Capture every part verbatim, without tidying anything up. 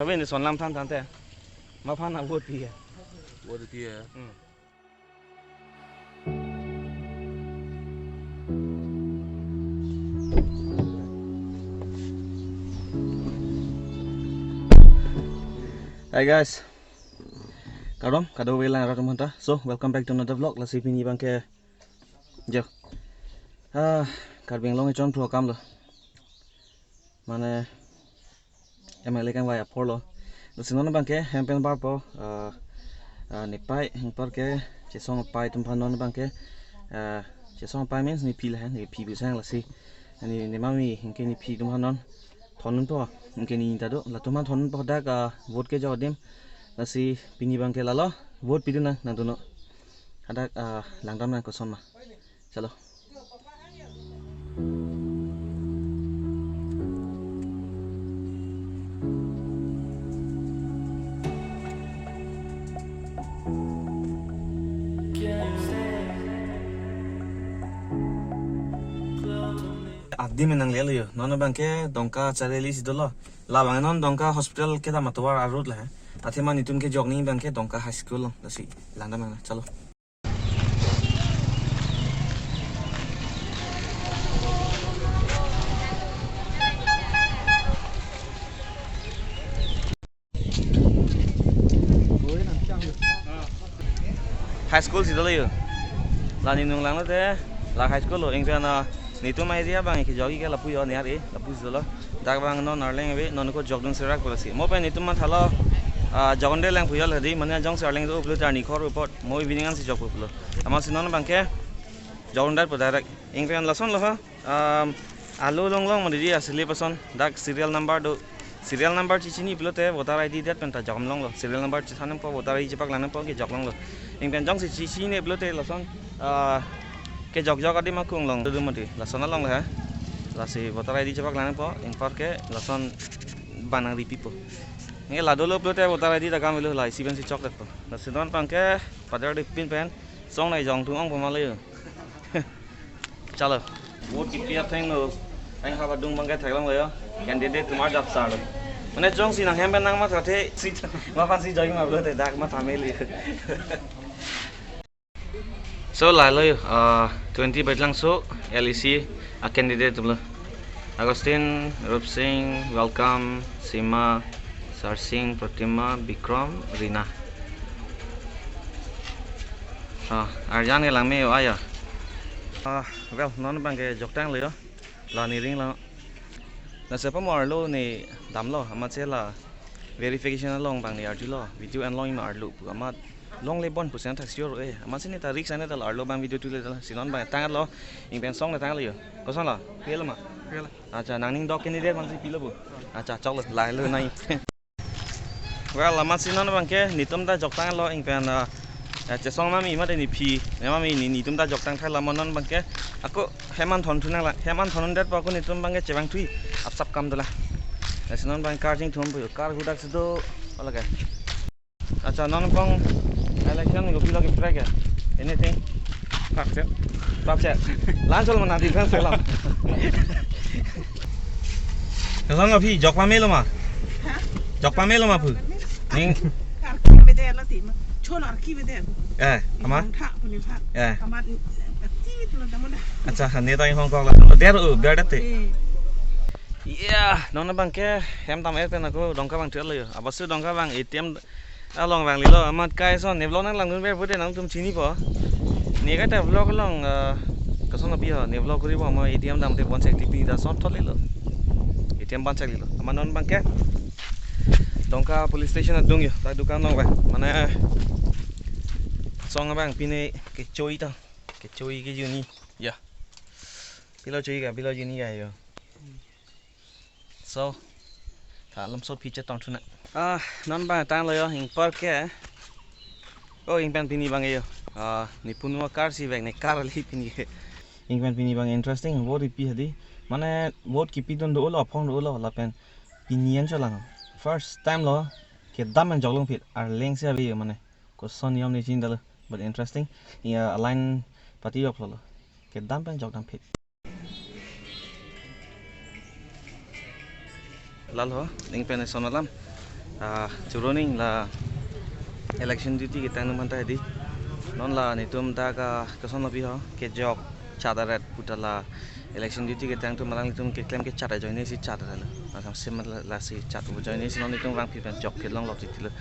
Pini son lam than than te. Ma aphan nang vote pi ya. Vote pi ya. Hmm. Hi guys. Kardom, kado-kave lang rat atum aphanta. So, welcome back to another vlog. Lasi pini abangke jo. Ah, Karbi Anglong echon pro kam lo. Mane M L A kangvai apor lo. Lasi non abangke hem pen barpo, ah, ah, nepei, anparke chesong apei atum aphan non abangke, ah, chesong apei means nephi lahen, nephi bisang lasi. Ani ne mami anke nephi atum aphan non thondunpo, anke ne ta do, latum aphan thondunpo dak, ah, vote kejok adim. Lasi pini abangke lalo, vote pidun nang, nangdunnon. Hadak, ah, langdam nang koson ma. Chalo. Adim nang lelo yo. Non abangke Dongka Charli si dolo. Labang non Dongka hospital kedam atovar a-road la he. Athema netum kejok nangji abangke Dongka High School along. Lasi langdam nang, chalo. High school si dolo yo. La ne nung langlote, la high school lo, ingsa na netum area abang kejokji ke lapu yo, near e, lapu si dolo. Dak abang non arleng ave, non ako jokdun serak pula si. Mo pen netum mathalo, ah, jokdunde lang pu yo la di, mane jongsi arleng do pulote arni khor apot, mo evening an si jok pulo. Amatsi non abangke jokdundet pu direct. Ingpen lason lo ha. Um, alo longlong mane di asli pason dak serial number do. Serial number chechini pulote voter I D det penta jokdun longlo. Serial number chethan nangpo, voter I D chepaklang nangpo kejok longlo. Ingpen jongsi chechini pulote lason, ah, kejok jok adim akung long do mati. Lason along ha. Lasi voter I D chepaklang nangpo, ingparke lason bang nangripipo. Nge la dolo pulote voter I D ta kam velo la isi pensi chokdetpo. Lasi non abangke padar dipin pen song nai jong tung ong pamale yo. Chalo. Vote kipi atheng lo. Ang haba dung abangke theklonglo yo. Candidate atum arjap sar lo. Mane jongsi nang hem pen nang matha the si ma aphansi joi ma pulote dak matha meli. So lalo yo, uh, twenty Baitlangso L A C a-candidate atum lo. Augustine, Rupsing, Welcome, Sima, Sarsing, Protima, Bikram, Rina. Ah, arjan ke langme yo aya. Ah, well, non abangke joktanglo yo. La ne ring la. Lasi pamo arlo ne damlo, amatsi la verification along abang ne arjulo. Video enlong ima arlo pu amat longle bon pusi nangthak sure e. Amatsi ne ta risk ane ta la arlo abang video tule ta la. Si non abang tanglo, ingpen song ne tanglo yo. Koson la? Pilo ma? Pilo. Acha, nangning dok candidate abangsi pilo pu. Acha, choklo, lahelo nai. Well, amatsi non abangke netum ta joktanglo ingpen, ah, eh, chesong mami mate nephi, ne mami ne, netum ta joktang thai la mo non abangke. Ako hem an thondun nang la, hem an thondundetpo ako netum abangke chevangthui apsap kam dolang. Lasi non abang car chingthum pu, car hudak si do, ala ke. Acha, non abang election ko pilo ke track ya? Anything? Pakche. Pakche. Lan chol mana defense selam. Kasong aphi jok pamelo ma? Ha? Jok pamelo ma pu? Ning. Arki bede la ti ma. Chol arki bede. Eh, ama? Tha puni tha. Eh. Ama ti tu la damona. Acha, ne ta hong kok la. Der u, der te. Eh. Yeah, non abangke hem tam er pen ako Dongka vangthulo yo. Abasu Dongka vang A T M along vanglelo, amat kai son ne vlog nanglangdunver pute nangtum chinipo. Ne kaita vlog along, eh, kasong aphi ho, ne vlog koripo mo A T M damte bonsek tipi ta son thotlelo. A T M bonsek lelo. Amat non abangke Dongka police station adung yo, ta dukan along vang. Mane song abang pine kechoi ta, kechoi ke juni. Ya. Pilo choi ka, pilo juni ka yo. So, ta lamso aphi chetong thunang. Ah, non abang tanglo yo, ingparke. Oh, ingpen pini abang yo. Ah, ne punu car si vek ne car li pini. Ingpen pini abang interesting, vote kipi hadi. Mane vote kipidun dolo, aphong dolo, lapen pini an cholang. First time lo, kedam an joklong phit, arleng si ave yo mane. Koson niyom ne chinidalo, but interesting. Ya, a-line pati yok lolo. Kedam pen jokdam phit. Lalo, ingpen son alam. Ah, choro ning la election duty ketang atum aphanta hedi. Non la netum dak, ah, koson lapi ho, kejok chat aret puta la election duty ketang atum alanglitum keklem kechat ajoine si chat aret lo. Asam sim la, lasi chat ajoine si non netum vangphi pen jok kelong lok titi lo.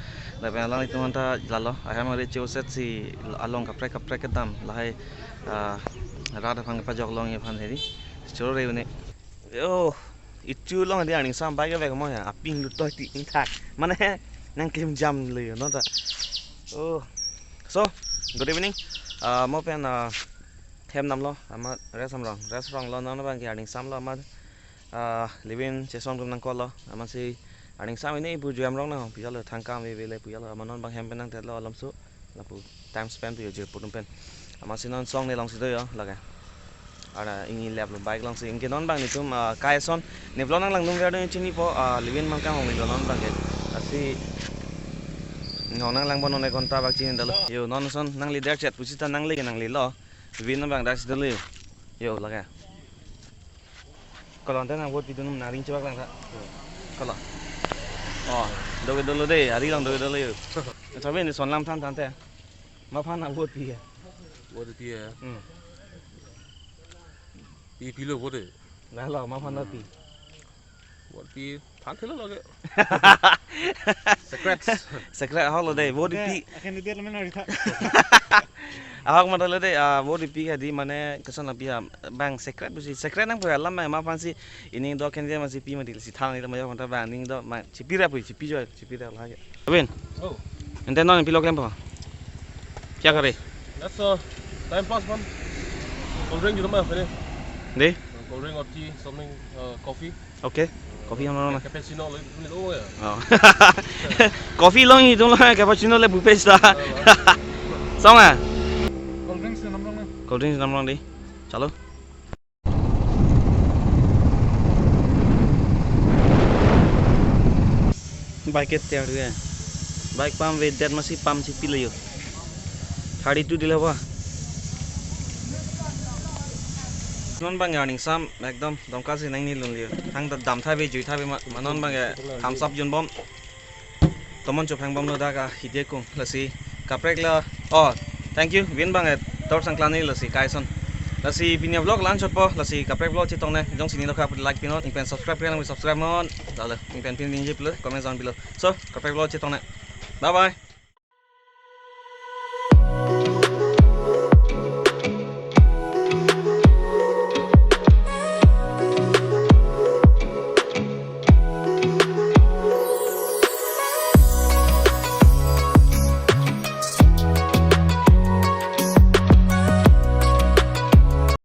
Lapen alanglitum aphanta lalo, ahem ari cheuset si along kaprek kaprek kedam lahai, ah, rat aphan kepajok longji aphan hedi. Choro re une. Yo, ichu long hedi arningsam bike vek mo ya, aping lut toi ti ingthak. Mane nangklim jam le no ta. Oh. So, good evening. Ah, mo pen, ah, hem namlo, amat restaurant, restaurant lo non abang ke arningsam lo amat, ah, Levin chesong atum nangkol lo, amatsi arningsam ini ipu juam rong na, pu jalo thangkam veve le pu jalo, amat non abang hem pen nangthetlo alam so. Lapu time spend pu yo jirpo atum pen. Amatsi non songne alongsi do yo lake. Ara ingni lap lo bike alongsi. Anke non abang netum, ah, kai ason. Ne vlog nanglangdun ver do chinipo, ah, Levin Mangkang along ne do non abang ke. Lasi nong nanglangpo non ek ghonta bak chini dalo. Yo non ason nangle dak chat pusita nangle nanglelo. Levin abang dak si dalo yo. Yo lake. Kolo ante nang vote pidun nang ring chebak lang tha. Kolo. Oh, doke dolo de, ari along doke dolo yo. Chabe ni son lam than than te. Maphan nang vote pi ya. Vote pi ya. Hmm. Pi pilo vote. Lalo, maphan nang pi. Vote pi than thelo lake. Secret. Secret ahok lo de, vote pi. Akan dia lamen hari tha. Ahok mata lo de, ah, vote pi hedi mane koson lapi ya, bang secret pusi, secret nangpo alam ma, maphan si, ining do ken dia masi pi mati si thang ni tama yo konta bang, ining do ma, chipi ra pu, chipi jo, chipi ra lake. Abin. Oh. Ante non pilo klempo. Kya kare? That's, uh, time pass man. Cold drink gitu mah ini. De? Cold dreng or tea, something, uh, coffee. Okay. Coffee ham nang. Cappuccino lo, ini lo ya. Oh. Coffee long itum lo, cappuccino le bupe sta. Song ah? Cold drinks nam long na. Cold drinks nam long di. Chalo. Bike ke tiar ya. Bike pam ve det masi pam si pilo yo. Thirty two dil haba. Non abang arningsam ekdom Domka si nangni lun liyo. Thang ta dam tha ve jui tha ve ma, ma non abang ya thumbs up jun bom. Tomon chophang bom lo dak ahidi akung lasi kaprek lo. Oh, thank you. Vin abang ya tor sangklang ni lasi kai ason. Lasi pini vlog la-an chotpo lasi kaprek vlog chetong ne. Jongsi ni lo kap like pinon, ning pen subscribe pinon, subscribe non. Dale, ning pen pin ning jip lo, comment zone below. So, kaprek vlog chetong ne. Bye bye.